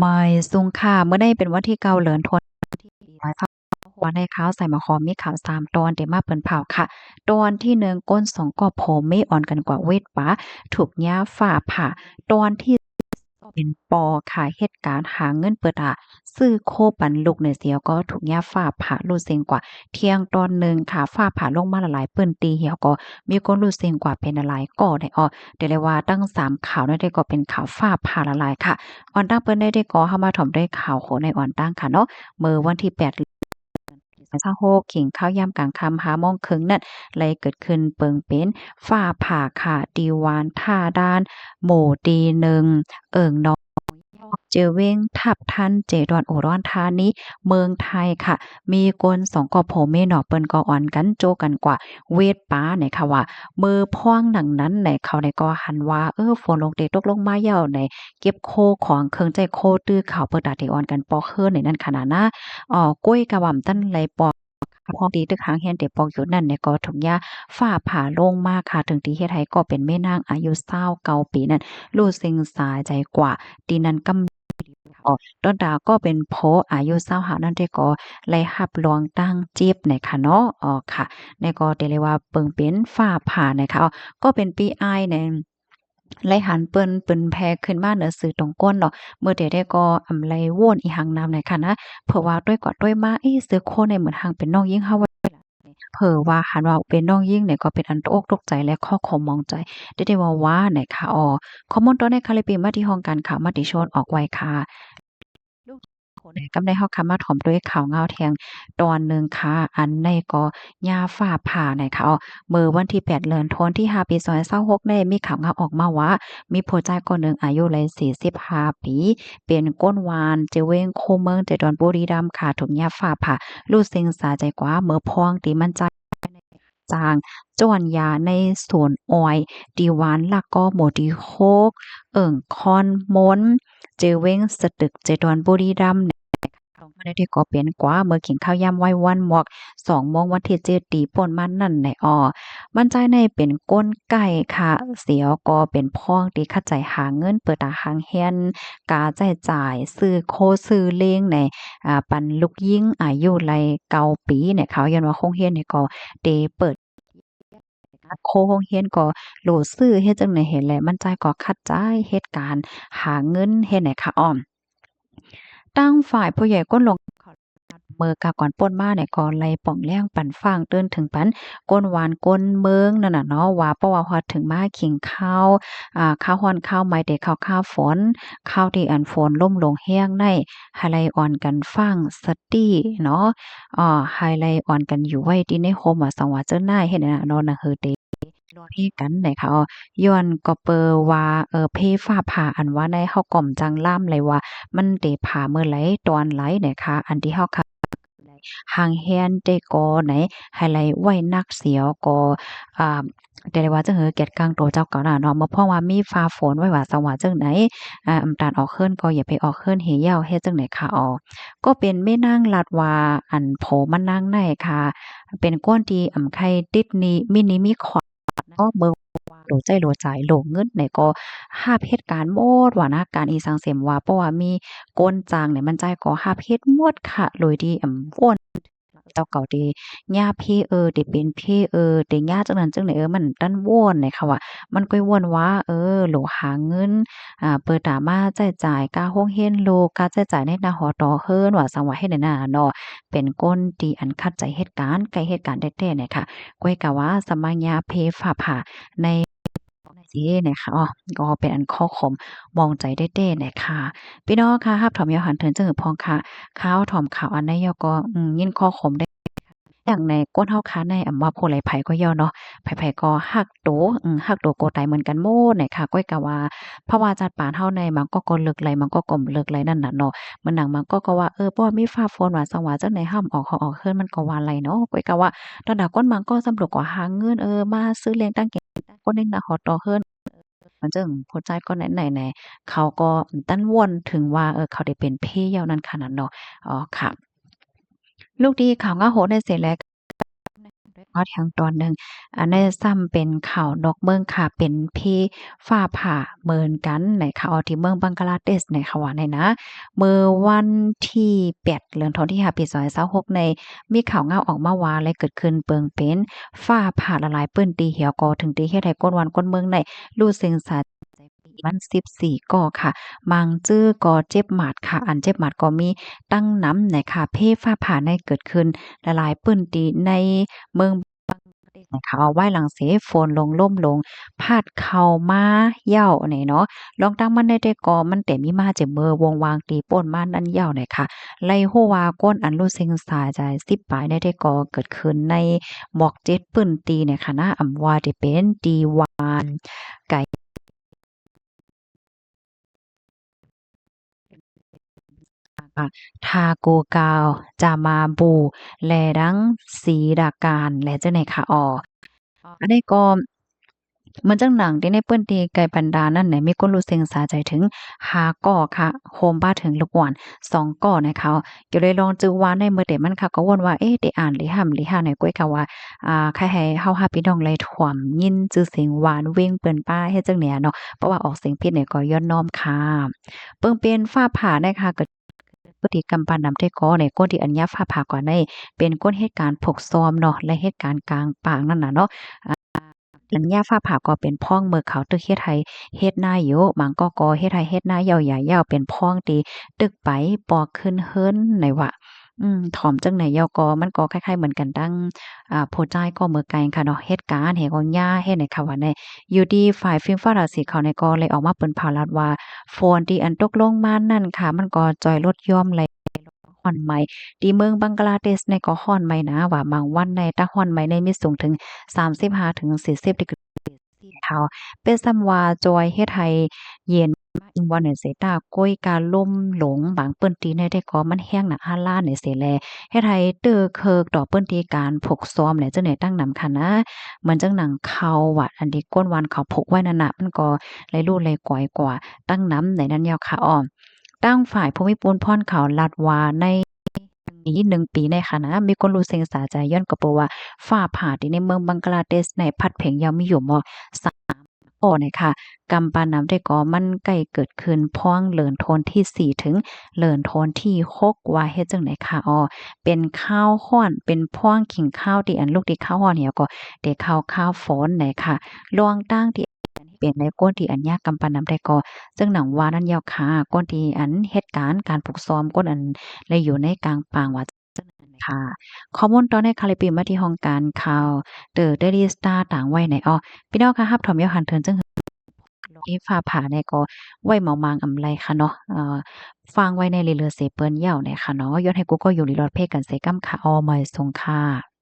ມາຍສຸງຄ່າ ມື້ໃດເປັນວັນທີເກົ້າ ເດືອນ ທັນວາ ປີສອງພັນຊາວຫົກ ໃນຂ່າວສາຍໝາກຫອມມີຂ່າວສາມຕອນ ເດມາເປີນເຜົາຄ່ະ. ຕອນທີໜຶ່ງ ຄົນສອງຄອບຄົວເມອອນກັນກວ່າເວດປາ ຖືກຫຍ້າຟ້າຜ່າ. ຕອນທີສອງ ເປັນປໍຄ່ະ ເຮັດການຫາເງິນເປີດຕາ ຊື້ໂຄປັນລູກໃນສຽວກໍຖືກຫຍ້າຟ້າຜ່າລຸເສັງກວ່າ. ທ່ຽງຕອນໜຶ່ງຄ່ະ ຟ້າຜ່າລົງມາຫຼາຍໆພື້ນທີ່ ແລ້ວກໍມີຄົນລຸເສັງກວ່າເປັນຫຼາຍໆກໍໄດ້ອອກ ແຕ່ເລີຍວ່າທັງສາມຂ່າວນັ້ນເດກໍເປັນຂ່າວຟ້າຜ່າຫຼາຍໆຄ່ະ. ອ່ອນຕັ້ງເປີນໄດ້ເດກໍເຮົາມາຖອມດ້ວຍຂ່າວໂຫໃນອ່ອນຕັ້ງຄ່ະເນາະ. ເມື່ອວັນທີແປດ ສອງພັນຊາວຫົກ ເຖິງຂ່າວຍາມກາງຄ່ຳ ຫ້າໂມງເຄິ່ງນັ້ນ ໄດ້ເກີດຂຶ້ນເປິງເປັນຟ້າຜ່າຄ່ະ ທີ່ບ້ານທ່າດ່ານ ໝູ່ທີໜຶ່ງ ເອີ່ງໜອງ ເຈເວັງທັບທັນ ເຈດອນ ອຸດອນທານີ ເມືອງໄທຄ່ະ. ມີຄົນສອງຄອບຄົວເມເນາະ ເພິ່ນກໍອອນກັນໂຈກັນກວ່າເວດປາໃນຄ່ະວ່າ ເມື່ອພວງດັ່ງນັ້ນໃນເຂົາໃນກໍຫັນວ່າ ເອີ ຝົນລົງເຕຕົກລົງມາແລ້ວໃນ ເກັບໂຄຂອງເຄື່ອງໃຊ້ໂຄຕື້ເຂົາ ເພິ່ນຕາເຕອອນກັນປອກເຮືອນໃນນັ້ນຂະນະນະ. ເອີ ກ້ວຍກະວ່າມຕັນໄລປອກ ພວກທີ່ຕຶກຫາງແຮນເຕປອກຢູ່ນັ້ນແຫຼະ ກໍຖືກຫຍ້າຟ້າຜ່າລົງມາຄ່ະ ເຖິງທີ່ເຮັດໃຫ້ກໍເປັນແມ່ນາງອາຍຸຊາວເກົ້າປີນັ້ນ ລຸເສັງສາຍໃຈກວ່າ ທີ່ນັ້ນກຳ ອອກ ຕອນຕາກໍເປັນພໍ່ອາຍຸຊາວຫ້ານັ້ນເດກໍໄດ້ຮັບລວງຕັ້ງເຈັບໃນຄ່ະເນາະ. ອອກຄ່ະ ໃນກໍເດເລີຍວ່າເບິ່ງເປັນຟ້າຜ່າໃນຄ່ະ. ອອກ ກໍເປັນປີອ້າຍໃນ ໄດ້ຫັນເພິ່ນເປີນແຜ່ຂຶ້ນມາເໜືອສື່ຕົງກົ້ນເນາະ ເມື່ອແຕ່ໃດກໍອຳໄລໂຫວນອີ່ຫຍັງນຳໃນຄ່ະນະ ເພາະວ່າຕ້ອຍກວ່າຕ້ອຍມາ ເອ ເສື້ອໂຄໃນເໝືອນຫາງເປັນນ້ອງຍິງເຮົາວ່າ ເພາະວ່າຫັນວ່າເປັນນ້ອງຍິງນີ້ກໍເປັນອັນຕົກອົກຕົກໃຈ ແລະ ຂໍຄວາມມອງໃຈ ໄດ້ ໄດ້ວ່າວ່າໃນຄ່ະ. ອອກ ຂໍ້ມູນຕອນໃນຄ່ະ ແລະ ປີມາທີ່ຫ້ອງການຂ່າວມະຕິຊົນອອກໄວ້ຄ່ະ. ກຳໃນເຮົາຄ່ະມາຖອມດ້ວຍຂ່າວເງົາແທງຕອນໜຶ່ງຄ່ະ ອັນໃນກໍຫຍ້າຟ້າຜ່າໃນຄ່ະ. ເມື່ອວັນທີແປດ ເດືອນທັນ ທີຫ້າ ປີສອງພັນຊາວຫົກ ໄດ້ມີຂ່າວເງົາອອກມາວ່າ ມີຜູ້ຊາຍຄົນໜຶ່ງອາຍຸໄດ້ສີ່ສິບຫ້າປີ ເປັນຄົນບ້ານເຈເວັງ ຄູເມືອງ ເຈດອນ ບຸລີຣຳຄ່ະ ຖືກຫຍ້າຟ້າຜ່າ ລຸເສັງສາຍໃຈກວ່າ ເມື່ອພວງທີ່ມັນຈາ ຈ້າງຈ້ອນຢາໃນສວນອ້ອຍ ທີ່ບ້ານລາກກໍ ໝູ່ທີຫົກ ເອີ່ງຄອນມົນ ເຈເວັງສະຕຶກ ເຈດອນ ບຸລີຣຳ ແລະ ເປັນກວ່າເມື່ອກິນເຂົ້າຍາມໄວວັນໝອກສອງໂມງ ວັນທີເຈັດ ທີ່ປົນມານັ້ນໃນ. ອອກ ມັນຈາຍໃນເປັນຄົນໃກ້ຄ່ະ ສຽວກໍເປັນພວງທີ່ຂັດໃຈຫາເງິນເປີດຕາຫາງແຮນ ກາໃຊ້ຈ່າຍ ຊື້ໂຄຊື້ເລງໃນ ອາ ປັນລູກຍິງອາຍຸໄດ້ເກົ້າປີໃນຄ່ະ. ຍ້ອນວ່າໂຮງຮຽນນີ້ກໍເດເປີດ ໂຄໂຮງຮຽນກໍໂລຊື້ ເຮັດຈັ່ງໃດເຫັນແຫຼະ ມັນຈາຍກໍຂັດໃຈເຮັດການຫາເງິນເຮັດໃນຄ່ະ. ອອກ ທາງຝ່າຍຜູ້ໃຫຍ່ກົ້ນຫຼວງ ເມື່ອກາກ່ອນປົນມານີ້ກໍໄດ້ປ່ອງແລງປັນຝາກເຕືອນເຖິງປັນ ຄົນບ້ານຄົນເມືອງນັ້ນນະເນາະ ວ່າເພາະວ່າຮອດເຖິງມາເຖິງຄາວ ອາ ຄາວຮ້ອນຄາວໄໝ ແຕ່ເຂົ້າຄາວຝົນ ຄາວທີ່ອັນຝົນລົມລົງແຮງໃນ ໃຫ້ໄດ້ອ່ອນກັນຟັງສະຕິເນາະ ເອີ ໃຫ້ໄດ້ອ່ອນກັນຢູ່ໄວ້ທີ່ໃນຮົ່ມວ່າ ສັງວ່າເຈີນາ ເຮັດໃນນະເນາະ ນະເຮີເຕ ລອດເຮກັນໃນຄ່ະ. ອອກ ຍ້ອນກໍເປີວ່າ ເອີ ເພຟ້າຜ່າອັນວ່າໃນ ເຮົາກໍບໍ່ຈັ່ງລາມໄດ້ວ່າ ມັນເຕຜ່າເມື່ອໃດຕອນໃດໃນຄ່ະ ອັນທີ່ເຮົາ ຫາງແຮນເຕກໍໃນ ໃຫ້ໄດ້ໄວ້ໜັກສຽວກໍ ອາ ແຕ່ໄດ້ວ່າຈັ່ງເຮີ ກຽດກາງໂຕເຈົ້າເກົ່ານະເນາະ ເມື່ອພວງວ່າມີຟ້າຝົນໄວ້ວ່າ ສັງວ່າຈັ່ງໃດ ອາ ອຳຕານອອກເຮືອນກໍຢ່າໄປອອກເຮືອນເຮຍາວ ເຮັດຈັ່ງໃດຄ່ະ. ອອກ ກໍເປັນແມ່ນາງລັດວ່າ ອັນຜົວມັນນາງໃນຄ່ະ ເປັນຄົນທີ່ອຳໄຄຕິດໜີ້ ມີໜີ້ມີຂອດເນາະ ເມື່ອວ່າໂລໃຊ້ໂລຈ່າຍໂລເງິນໃນກໍຮັບເຮັດການໝົດວ່ານະ ການອີ່ສັງເສມວ່າ ເພາະວ່າມີຄົນຈ້າງໃນມັນຈ່າຍກໍຮັບເຮັດໝົດຄ່ະ ໂດຍທີ່ອຳ ໂອນ ເຈົ້າເກົ່າເດຍ ຍາເພເອີ ເດເປັນເພເອີ ເດຍາຈັ່ງນັ້ນຈັ່ງນີ້ ເອີ ມັນຕັນວອນໃນຄ່ະວ່າ ມັນກ້ອຍວອນວ່າ ເອີ ໂລຫາເງິນ ອາ ເປີດຕາມາໃຊ້ຈ່າຍ ກາໂຮງຮຽນລູກ ກາໃຊ້ຈ່າຍໃນໜ້າຫໍຕໍ່ເຮືອນ ວ່າສັງວ່າເຮັດໃນນັ້ນເນາະ ເປັນຄົນທີ່ອັນຂັດໃຈເຮັດການ ໃກ້ເຮັດການແທ້ໆໃນຄ່ະ. ກ້ອຍກະວ່າສະມາຍາເພຟ້າຜ່າໃນ ນີ້ນະຄະ ກໍເປັນອັນຂໍຄວາມມອງໃຈແທ້ໆນະຄະ. ພີ່ນ້ອງຄະ ຮັບຖອມຢາວຫັນເຖິງຈັ່ງໃດພອງຄະ ຂ່າວຖອມຂ່າວອັນໃດຢາວກໍ ອືມ ຍິນຂໍຄວາມໄດ້ ຢ່າງໃນຄົນເຮົາຄະໃນ ອຳວ່າຜູ້ໃດໃຜກໍຢາວເນາະ ໃຜໆກໍຮັກໂຕ ອືມ ຮັກໂຕກໍຕາຍເໝືອນກັນໝົດນະຄະ. ກ້ອຍກະວ່າ ເພາະວ່າຈັດປານເຮົາໃນ ບາງກໍກໍເລີກໄລ ບາງກໍກໍບໍ່ເລີກໄລນັ້ນນະເນາະ. ເໝືອນໜັງບາງກໍກໍວ່າ ເອີ ເພາະວ່າມີຟ້າຝົນວ່າ ສັງວ່າຈັ່ງໃດ ຫ້າມອອກ ເຮົາອອກເຮືອນມັນກໍວ່າໄລເນາະ. ກ້ອຍກະວ່າ ຕອນດາຄົນບາງກໍສຳຫຼວດກໍຫາເງິນ ເອີ ມາຊື້ລ້ຽງຕັ້ງກິນ ຄົນໃນໜ້າຫໍຕໍ່ເຮືອນ ມັນຈຶ່ງຜູ້ຊາຍກໍໃນໆ ເຂົາກໍຕັນວອນເຖິງວ່າ ເອີ ເຂົາໄດ້ເປັນເພຍາວນັ້ນຂະນັ້ນເນາະ. ອໍ ຄ່ະ ລູກດີຂ່າວງາໂຫດໃນເສແລກ ຮອດແຮງຕອນໜຶ່ງ. ອັນນີ້ຊ້ຳເປັນຂ່າວນອກເມືອງຄ່ະ ເປັນເພຟ້າຜ່າເໝືອນກັນໃນຂ່າວທີ່ເມືອງບັງກະລາເທດໃນຂ່າວວ່າໃນນະ ເມື່ອວັນທີແປດ ເດືອນທັນວາ ປີສອງພັນຊາວຫົກໃນ ມີຂ່າວງາວອອກມາວ່າ ໄດ້ເກີດຂຶ້ນເບິ່ງເປັນຟ້າຜ່າຫຼາຍໆພື້ນທີ່ ແລ້ວກໍເຖິງທີ່ເຮັດໃຫ້ຄົນບ້ານຄົນເມືອງໃນ ຮູ້ເສັງສາໃຈ ມັນສິບສີ່ກໍຄ່ະ ບາງຈື່ກໍເຈັບໝາດຄ່ະ ອັນເຈັບໝາດກໍມີຕັ້ງນຳນະຄ່ະ. ເພຟ້າຜ່າໃນເກີດຂຶ້ນຫຼາຍໆພື້ນທີ່ໃນເມືອງບັງກະລາເທດນະຄ່ະ ໄວ້ຫຼັງເສຝົນລົງ ລົມລົງ ພັດເຂົ້າມາເຍົາະນີ້ເນາະ. ລອງຕັ້ງມັນໄດ້ແຕ່ກໍມັນແຕ່ມີມາຈາກເມື່ອວົງວາງທີ່ປົ້ນມານັ້ນເຍົາະນະຄ່ະ. ໄດ້ຮູ້ວ່າຄົນອັນຮູ້ເສັງສາໃຈສິບປາຍໄດ້ແຕ່ກໍເກີດຂຶ້ນໃນໝອກເຈັດພື້ນທີ່ນະຄ່ະນະ ອຳວ່າຈະເປັນທີ່ວານໄກ ທາກູກາວ ຈາມາບູ ແລະ ດັງສີດາການ ແລະ ຈັ່ງໃດຄ່ະ. ອໍ ອັນນີ້ກໍເໝືອນຈັ່ງໜັງທີ່ໃນພື້ນທີ່ໄກບັນດານັ້ນນະ ມີຄົນຮູ້ເສັງສາໃຈເຖິງຫ້າກໍຄ່ະ ໂຮມປະເຖິງລູກອ່ອນສອງກໍນະຄ່ະ. ກໍເລີຍລອງຈື່ວ່າໃນມື້ແຕ່ມັນຄ່ະ ກໍວົນວ່າ ເອ ໄດ້ອ່ານຫຼືຫ້າມຫຼືຫ້າມໃນກ້ວຍຄ່ະວ່າ ອ່າ ໃຫ້ເຮົາຫາພີ່ນ້ອງໄດ້ຖ້ວມຍິນຊື່ສຽງຫວານເວັງເປີ້ນປ້າເຮັດຈັ່ງໃດເນາະ ເພາະວ່າອອກສຽງຜິດນີ້ກໍຍ້ອນນ້ອມຄ່າ. ເບິ່ງເປັນຟ້າຜ່ານະຄ່ະ ເກີດ ພະຕິກຳປານນຳແຕ່ກໍໃນ ຄົນທີ່ອັນຍາຟ້າຜ່າກ່ອນໃນ ເປັນຄົນເຮັດການຜຸກຊ້ອມເນາະ ແລະ ເຮັດການກາງປາງນັ້ນນະເນາະ. ອັນຍາຟ້າຜ່າກໍເປັນພອງເມື່ອເຂົາຕຶກເຮັດໄຮ່ເຮັດນາຢູ່ ບາງກໍກໍເຮັດໄຮ່ເຮັດນາເຍົາະຢາເຍົາະ ເປັນພອງທີ່ຕຶກໄປບໍ່ຂຶ້ນເຮືອນໃນວ່າ ອືມ ຖອມຈັ່ງໃດເຍົາະກໍ ມັນກໍຄ້າຍໆເໝືອນກັນດັ່ງ ອ່າ ຜູ້ຊາຍກໍເໝີກັນຄ່ະເນາະ ເຮັດການເຮັດຂອງຍາເຮັດໃນຄ່ະວ່າໃນ. ຢູ່ທີ່ຝ່າຍຟິງຟ້າລາສີເຂົານີ້ກໍໄດ້ອອກມາເປິດເຜີຍລັດວ່າ ຝົນທີ່ອັນຕົກລົງມານັ້ນຄ່ະ ມັນກໍຈ່ອຍລົດຢ່ອນແລ້ວ ຮ້ອນໃໝ່ ທີ່ເມືອງບັງກະລາເທດນີ້ກໍຮ້ອນໃໝ່ນະ ວ່າບາງວັນໃນຕາຮ້ອນໃໝ່ໃນມີສູງເຖິງສາມສິບຫ້າເຖິງສີ່ສິບດີກຣີເຊລຊຽສເທົ່າ ເປັນສ່ຳວ່າຈ່ອຍເຮັດໃຫ້ເຢັນມາອີກບໍ່ແນ່ເສຍ ຕາກ້ວຍກາລົມລົງ ບາງພື້ນທີ່ໃນແຕ່ກໍມັນແຮງໜັກຮາລາໃນເສແລ ເຮັດໃຫ້ເຕີເຄີກຕໍ່ພື້ນທີ່ການຜຸກຊ້ອມແລະ ຈັ່ງໃດຕັ້ງນຳຄັນນະ ເໝືອນຈັ່ງໜັງເຂົ້າວ່າ ອັນທີ່ຄົນຫວ່ານເຂົ້າຜູກໄວ້ນັ້ນນະ ມັນກໍໄຫຼຫຼູໄຫຼກວາຍກວ່າຕັ້ງນຳໃນນັ້ນເຍົາະຄ່ະ. ອ້ອ ທາງຝ່າຍພູມິພູນພອນເຂົາລັດວ່າ ໃນປີໜຶ່ງປີໃນຂະນະ ມີຄົນຮູ້ເສັງສາໃຈ ຍ້ອນກໍເພາະວ່າຟ້າຜ່າທີ່ໃນເມືອງບັງກະລາເທດໃນພັດເພັງເຍົາະມີຢູ່ໝົດສາມກໍນະຄ່ະ. ກຳປານນຳແຕ່ກໍມັນໃກ້ເກີດຂຶ້ນພອງເດືອນທັນວາທີສີ່ເຖິງເດືອນທັນວາທີຫົກ ວ່າເຮັດຈັ່ງໃດຄ່ະ. ອໍ ເປັນຄາວຮ້ອນ ເປັນພວງຂິງຄາວທີ່ອັນລຸກທີ່ຄາວຮ້ອນ ແລ້ວກໍໄດ້ເຂົ້າຄາວຝົນນະຄ່ະ. ລວມທັງທີ່ ເປັນໃນຄົນທີ່ອັນຍາກຳປານນຳແຕ່ກໍ ເຊິ່ງດັ່ງວ່ານັ້ນເຍົາະຄ່ະ ຄົນທີ່ອັນເຮັດການ ການຜຸກຊ້ອມ ຄົນອັນໄດ້ຢູ່ໃນກາງປາງວ່າ ຄ່ະ. ຂໍ້ມູນຕອນນີ້ຄ່ະ ໄດ້ປີມາທີ່ຫ້ອງການຂ່າວ The Daily Star ຕາງໄວ້ໃນ. ອໍ ພີ່ນ້ອງຄ່ະ ຮັບຖອມເຍົາະຫັນເຖິງ ເຊິ່ງມີຟ້າຜ່າແດ່ກໍໄວ້ເມົາມັງອຳໄລຄ່ະເນາະ ເອີ ຟັງໄວ້ໃນເຫຼືອເສເປີ້ນເຍົາະແດ່ຄ່ະເນາະ. ຍ້ອນໃຫ້ກູກໍຢູ່ດີລອດເພກັນເສກຳຄ່ະ. ອໍ ມາຍສົງຄ່ະ.